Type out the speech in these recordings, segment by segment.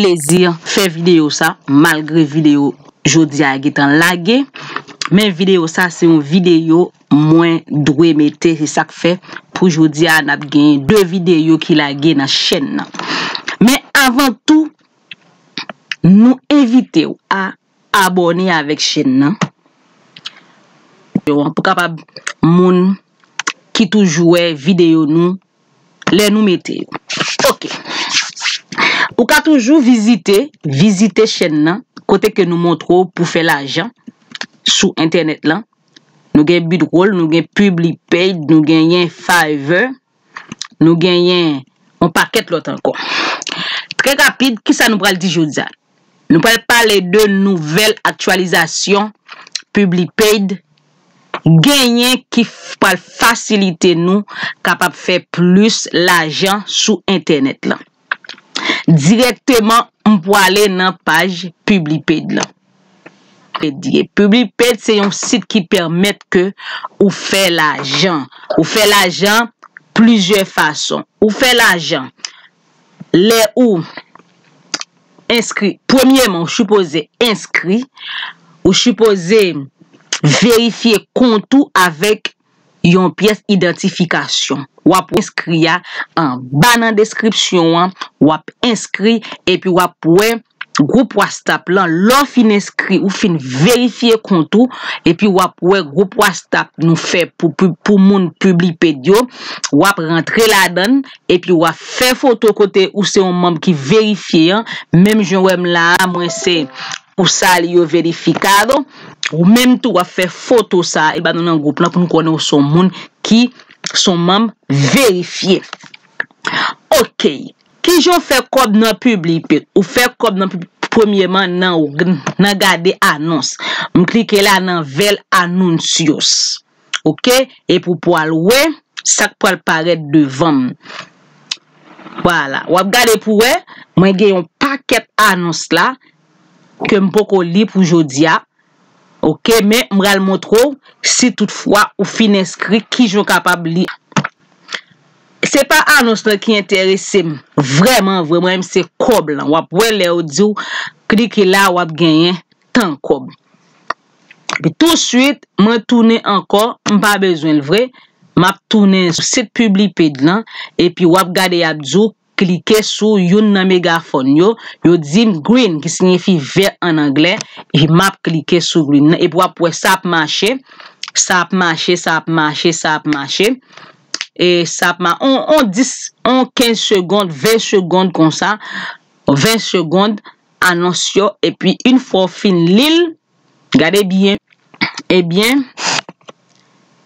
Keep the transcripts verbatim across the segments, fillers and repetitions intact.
plezi fè videyo sa, malgre videyo jodi a gentan lage, men videyo sa se yon videyo mwen dwe mete, se sa k fè pou jodi a n ap gen de videyo ki lage nan chèn nan. Men avan tou, nou envite w a abòne avèk chèn nan. Pou kapab moun ki toujou wè videyo nou lè nou mete yo. Ok. Ou ka toujou vizite, vizite chèn nan, kote ke nou montre w pou fè lajan sou entènèt lan. Nou gen Bidroll, nou gen Publipaid, nou genyen Fiverr, nou genyen yon pakèt lòt ankò. Trè rapid, kisa nou pral di jodi a? Nou pral pale de nouvèl aktyalizasyon Publipaid genyen ki f- pral fasilite nou kapab fè plis lajan sou entènèt lan. Dirèkteman, m pwale nan paj Publipaid lan. Publipaid se yon sit ki pèmèt ke ou fè lajan. Ou fè lajan plizyè fason. Ou fè lajan lè ou enskri. Premyèman, ou sipoze enskri. Ou sipoze verifye kont ou avèk yon pyès idantifikasyon. W ap enskri a anba nan deskripsyon an, w ap enskri epi w ap wè gwoup WhatsApp lan. Lè w fin enskri, ou fin verifye kont ou, epi w ap wè gwoup WhatsApp nou fè pou, pou, pou moun Publipaid yo. W ap rantre ladan l, epi w ap fè foto kote ou se yon manm ki verifye an. Menm jan w wè m la a, mwen se Usuario Verificado. Ou menm tou w ap fè foto sa a, e ba nou nan gwoup lan pou nou konnen ou se yon moun ki se yon manm verifye. Ok. Kijan w fè kòb nan Publipaid? Ou fè kòb nan Publipaid premyèman nan, nan gade anons. M klike la nan ver anuncios. Ok? Epi w pral wè sa k pral parèt devan m. Vwala. W ap gade pou wè, mwen gen yon pakèt anons la ke m poko li pou jodi a. Ok, men m pral montre w si toutfwa ou fin enskri, kijan w kapab li. Se pa anons lan ki enterese m vrèman vre, mwen menm se kòb lan. W ap wè lè yo di w klike la, w ap genyen tan kòb. Epi touswit, mwen tounen ankò, m pa bezwen l vre. M ap tounen sou sit Publipaid lan, epi w ap gade y ap di w klike sou youn nan megafòn yo, yo di m green, ki siyifi vè an anglè, epi m ap klike sou green nan, epi w ap wè sa ap mache, sa ap mache, sa ap mache, sa ap mache, e sa ap ma-, on, on dis, on kenz segonn, ven segonn konsa, ven segonn, anons yo, epi yon fwa w fin li l, gade byen, ebyen,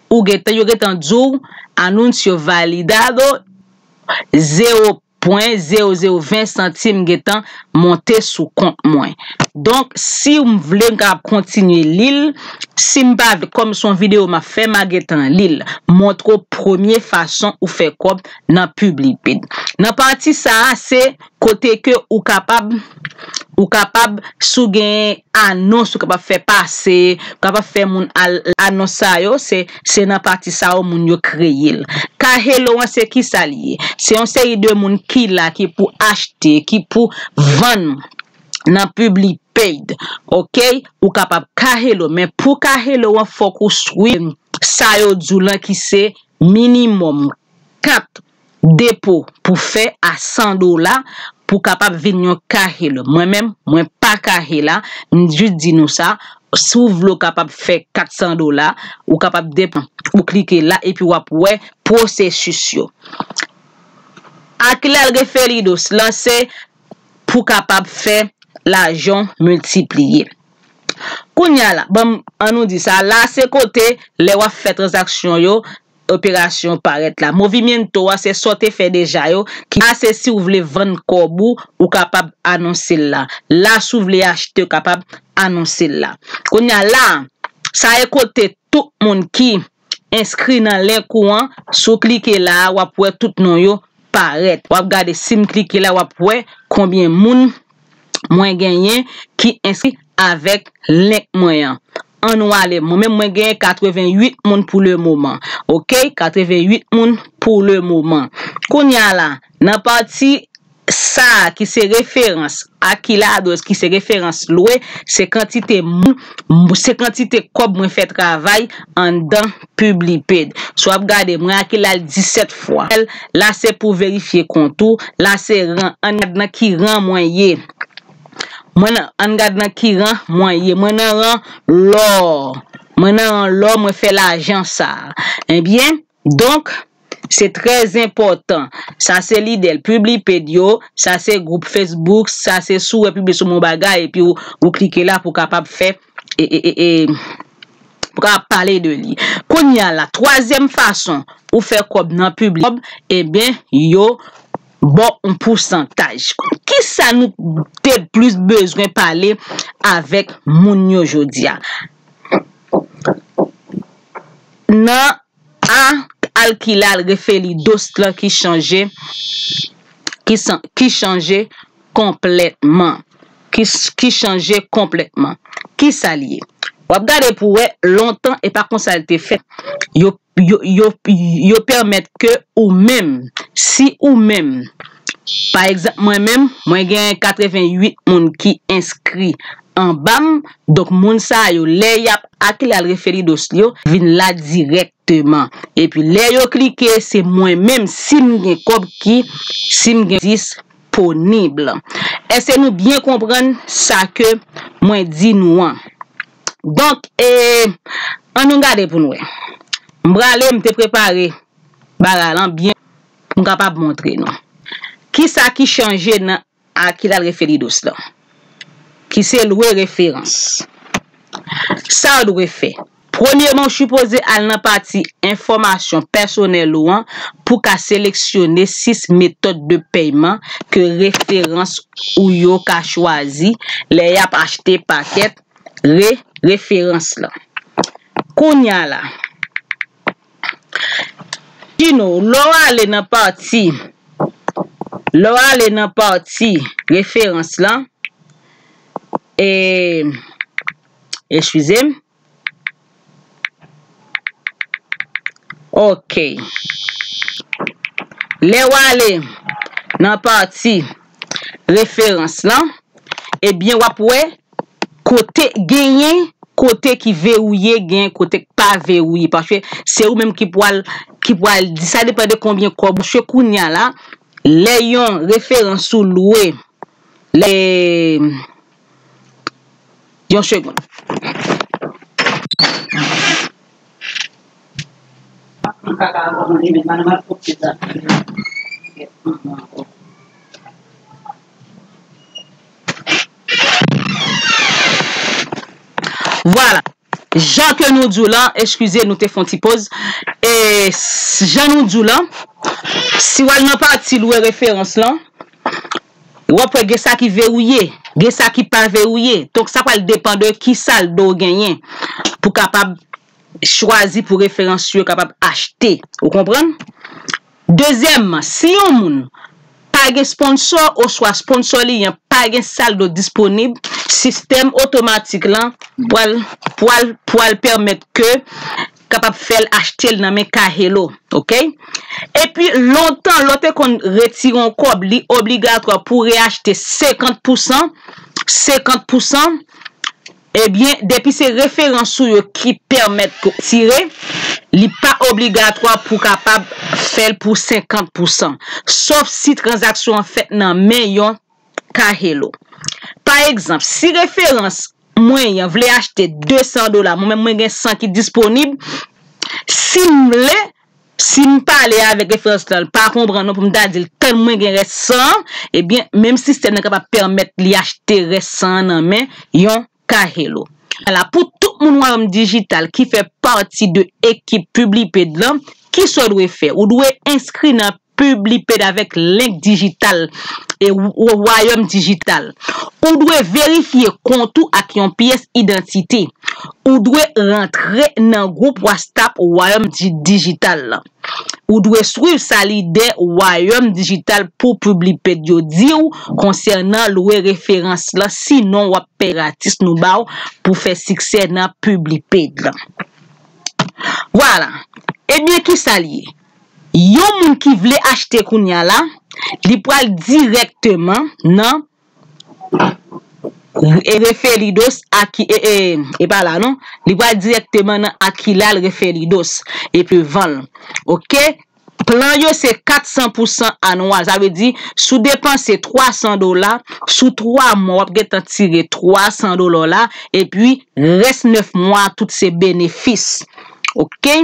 ou gentan, yo gentan di w, anuncio validado, zewo pwen zewo zewo ven santim gentan monte sou kont mwen. Donk, si m vle, m kapab kontinye li l. Si m pa vle, kòm se yon videyo m ap fè, m a gentan li l. Montre w premye fason ou fè kòb nan Publipaid. Nan pati sa a, se kote ke ou kapab, ou kapab, si w gen anons ou kapab fè pase, ou kapab fè moun al anons sa yo, se, se nan pati sa yo moun yo kreye l. Kahelo an se kisa l ye? Se yon seri de moun ki la, ki pou achte, ki pou vann nan Publipaid. Ok? Ou kapab kahelo, men pou kahelo an fòk ou swiv sa yo di w lan ki se minimòm kat depo pou fè a san dola pou kapab vin yon kahelo. Mwen menm, mwen pa kahela, m jis di nou sa, si w vle w kapab fè kat san dola, ou kapab depo, ou klike la epi w ap wè pwosesis yo. Aquilal Referidos lan se pou kapab fè lajan miltipliye. Kounye a la, ban m, an nou di sa, la se kote lè w ap fè tranzaksyon yo, operasyon parèt la. Movimiento a se sa w te fè deja yo, ki la se si w vle vann kòb ou, ou kapab anonse l la. La si w vle achte, ou kapab anonse l la. Kounye a la, sa e kote tout moun ki enskri nan link ou an, si w klike la a, w ap wè tout non yo parèt. W ap gade si m klike la, w ap wè konbyen moun mwen genyen ki enskri avèk link mwen an. An nou ale, mwen menm mwen genyen katreventuit moun pou le moman. Ok, katreventuit moun pou le moman. Kounye a la, nan pati Sa a ki se referans Aquila Ados, ki se referans lwe, se kantite moun, se kantite kòb mwen fè travay anndan Publipaid. Si w ap gade, mwen Aquila l disèt fwa. La se pou verifye kont ou, la se ran, ann gad nan ki ran mwen ye. Mwen nan, ann gad nan ki ran mwen ye. Mwen nan ran lò. Mwen nan ran lò, mwen fè lajan sa a. Ebyen, donk, se trè enpòtan. Sa se lidè l, Publipaid yo, sa se gwoup Facebook, sa se si w wè pibliye sou yon bagay, epi w, w klike la pou w kapab fè, e, e, e, e, pou w kapab pale de li. Kounye a la, twazyèm fason ou fè kòb nan Publipaid, ebyen, yo ba w yon pousantaj. Kisa nou te plis bezwen pale avèk moun yo jodi a? Nan a Alkilal Refelidos lan ki chanje, ki san, ki chanje konplètman. Ki, ki chanje konplètman. Kisa l ye? W ap gade pou wè lontan e pa konsa l te fèt. Yo, yo, yo, yo pèmèt ke ou menm, si ou menm, pa egzanp, mwen menm, mwen gen katreventuit moun ki enskri anba m, donk moun sa yo, lè y ap Alkilal Refelidos yo, vin la dirèkteman. Epi lè yo klike, se mwen menm, si m gen kòb ki, si m gen disponib. Èske nou byen konprann sa ke mwen di nou an? Donk, e, ann nou gade pou n wè. M prale, m te prepare bagay lan byen pou m kapab montre nou. Kisa ki chanje nan Alkilal Refelidos lan? Ki se lwe referans. Sa w dwe fè. Premyeman, w sipoze al nan pati enfòmasyon pèsonèl ou an pou w ka seleksyone sis metòd de pèyman ke referans ou yo ka chwazi lè y ap achte pakèt re, referans lan. Kounye a la, Gino, lè w ale nan pati, lè w ale nan pati referans lan, e, eskize m. Ok. Lè w ale nan pati referans lan, ebyen, w ap wè kote genyen, kote ki vewouye, genyen kote k pa vewouye. Paske se ou menm ki pral, ki pral di, sa depann de konbyen kòb ou. Paske kounye a la, lè yon referans ou lwe, lè, yon segonn. Vwala. Jan ke nou di w lan, eskize, nou te fè yon ti poz. E s-, jan nou di w lan, si w al nan pati lwe referans lan, w ap wè gen sa ki vewouye, gen sa ki pa vewouye. Donk, sa pral depann de ki saldo w genyen pou kapab chwazi pou referans yo kapab achte. Ou konprann? Dezyèmman, si yon moun pa gen sponsò oswa sponsò li an pa gen saldo disponib, sistèm otomatik lan pral, pral, pral pèmèt ke kapab fè l achte l nan men Kahello, oke? Epi, lontan, lè w te konn retire yon kòb, li obligatwa pou w reachte senkant pousan, senkant pousan, ebyen, depi se referans ou yo ki pèmèt ke w tire, li pa obligatwa pou w kapab fè l pou senkant pousan, sòf si tranzaksyon an fèt nan men yon Kahello. Pa egzanp, si referans mwen an vle achte de san dola, mwen menm mwen gen san ki disponib, si m vle, si m pale avèk referans lan, l pa konprann mwen pou m ta di l, tann mwen gen rès san an, ebyen, menm sistèm nan kapab pèmèt li achte rès san an nan men yon Kahello. Vwala, pou tout moun Wayòm Dijital ki fè pati de ekip Publipaid lan, kisa w dwe fè? Ou dwe enskri nan Publipaid avèk link dijital e w-, Wayòm Dijital. Ou dwe verifye kont ou ak yon pyès idantite. Ou dwe rantre nan gwoup WhatsApp Wayòm Di-, Dijital lan. Ou dwe swiv sa lidè Wayòm Dijital pou Publipaid yo di w konsènan lwe referans lan, sinon w ap peye gratis nou ba w pou fè siksè nan Publipaid lan. Vwala. Ebyen, kisa l ye? Yon moun ki vle achte kounye a la, li pral dirèkteman nan e Referidos Aki, e, e, e pa la non. Li pral dirèkteman nan Akilal Referidos epi vann l. Oke? Plan yo se kat san pou san anwal. Sa vle di, si w depanse twa san dola, sou twa mwa, w ap gentan tire twa san dola w la, epi rès nèf mwa, tout se benefis. Oke?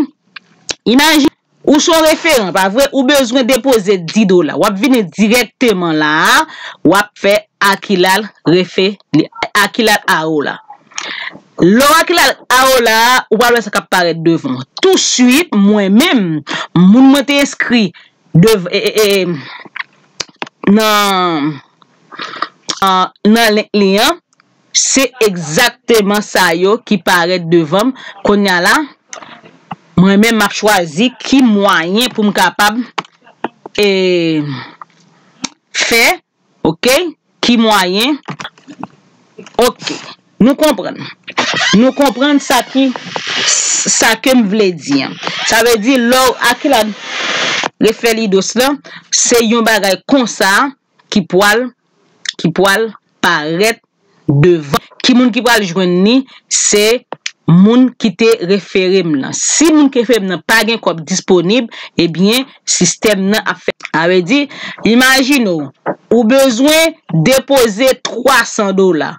Imajine, ou se yon referan, pa vre? Ou bezwen depoze dis dola. W ap vini dirèkteman la a, w ap fè Akilal refe, Akilal Aola. Lè w Akilal Aola a, ou pral wè sa k ap parèt devan w. Touswit, mwen menm, moun mwen te enskri dev-, e, e, e, nan, a, nan link li an, se egzakteman sa yo ki parèt devan m. Kounye a la, mwen menm, m ap chwazi ki mwayen pou m kapab, e, fè, oke? Ki mwayen? Oke. Nou konprann. Nou konprann sa ki, sa ke m vle di an. Sa vle di, lè w Akilal Referidos lan, se yon bagay konsa ki pwal, ki pwal parèt devan. Ki moun ki pral jwenn li? Se moun ki te refere m nan. Si moun ki refere m nan pa gen kòb disponib, ebyen, sistèm nan ap fè. Sa vle di, imajine w, ou bezwen depoze twa san dola.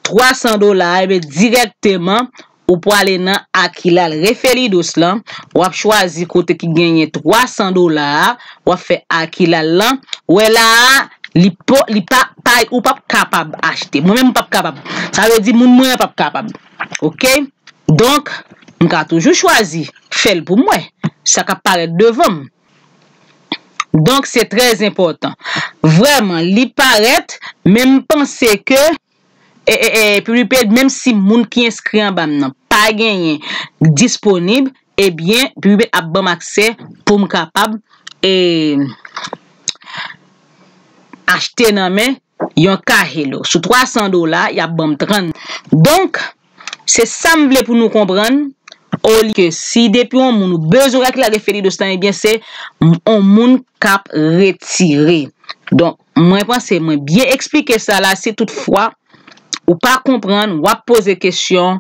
Twa san dola, ebyen, dirèkteman, ou prale nan Akilal Referidos lan, w ap chwazi kote ki genyen twa san dola a, w ap fè Akilal lan. Wè la a, li po, li pa, pa, ou p ap kapab achte. Mwen menm, m p ap kapab. Sa vle di, moun mwen an p ap kapab. Oke? Donk, m ka toujou chwazi fè l pou mwen. Sa k ap parèt devan m. Donk, se trè enpòtan. Vrèman, li parèt, men m panse ke, e, e, e, PubliPay, menm si moun ki enskri anba m nan pa genyen disponib, ebyen, PubliPay ap ban m aksè pou m kapab, e, achte nan men yon ka Hello. Sou twa san dola, y ap ban m trant. Donk, se sa m vle pou nou konprann, olye ke si depi yon moun ou bezwen Akilal Referidos lan, ebyen, se yon moun k ap retire. Donk, mwen panse mwen byen eksplike sa la, si toutfwa ou pa konprann, w ap poze kesyon,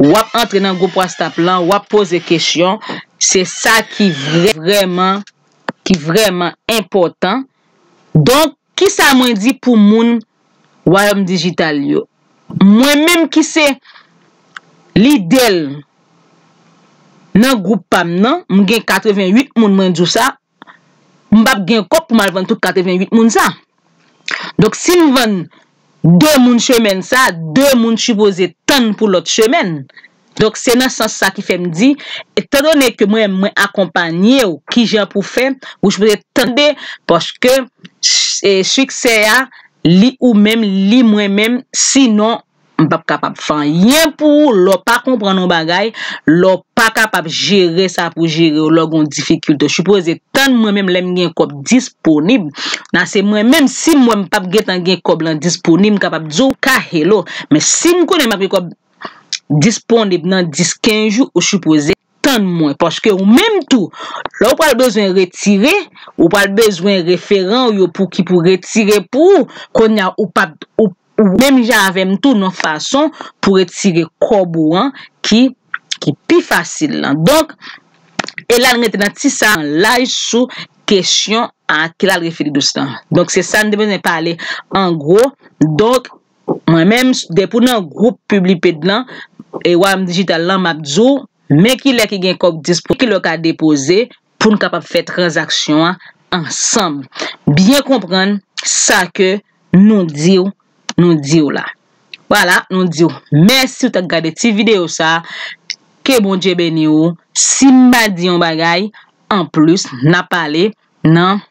w ap antre nan gwoup WhatsApp lan, w ap poze kesyon. Se sa ki vrè-, vrèman, ki vrèman enpòtan. Donk, kisa mwen di pou moun Wayòm Dijital yo? Mwen menm ki se lidè l nan gwoup pa m nan, m gen katrevenn uit moun, mwen di w sa, m p ap gen kòb pou m al vann tout katrevenn uit moun sa. Donk, si m vann de moun semèn sa, de moun sipoze tann pou lòt semèn. Donk, se nan sans sa ki fè m di, etandone ke mwen, mwen akonpanye w, kijan pou fè, ou sipoze tande, paske, e, siksè a, li ou menm, li mwen menm, sinon, m p ap kapab fè anyen pou ou. Lè w pa konprann yon bagay, lè w pa kapab jere sa pou jere w, lè w gen yon difikilte, ou sipoze tann mwen menm lè m gen kòb disponib. Nan se mwen menm, si m wè m p ap gentan gen kòb lan disponib, m kapab di w ka Hello. Men si m konnen m ap gen kòb disponib nan dis, kenz jou, ou sipoze tann mwen. Paske ou menm tou, lè w pral bezwen retire, ou pral bezwen referan w yo pou ki pou retire pou ou. Kounye a, ou p ap, ou, ou menm jan avè m tou, nan fason pou retire kòb ou an ki, ki pi fasil lan. Donk, e la n rete nan ti sa an laj sou kesyon Akilal Referidos lan. Donk, se sa n te bezwen pale an gwo. Donk, mwen menm, depi w nan gwoup PubliPay lan, e Wayòm Dijital lan, m ap di w, men kilè ki gen kòb disponib, kilè w ka depoze pou n kapab fè tranzaksyon an ansanm. Byen konprann sa ke nou di w, nou di w la. Vwala, nou di w mèsi w t ap gade ti videyo sa. Ke Bondye beni w. Si m pa di yon bagay anplis, n a pale nan,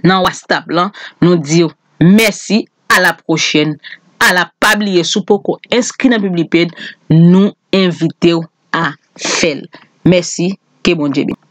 nan WhatsApp lan. Nou di w mèsi, a la pwochèn. Ala, pa bliye, si w poko enskri nan PubliPay, nou envite w a fè l. Mèsi, ke Bondye beni.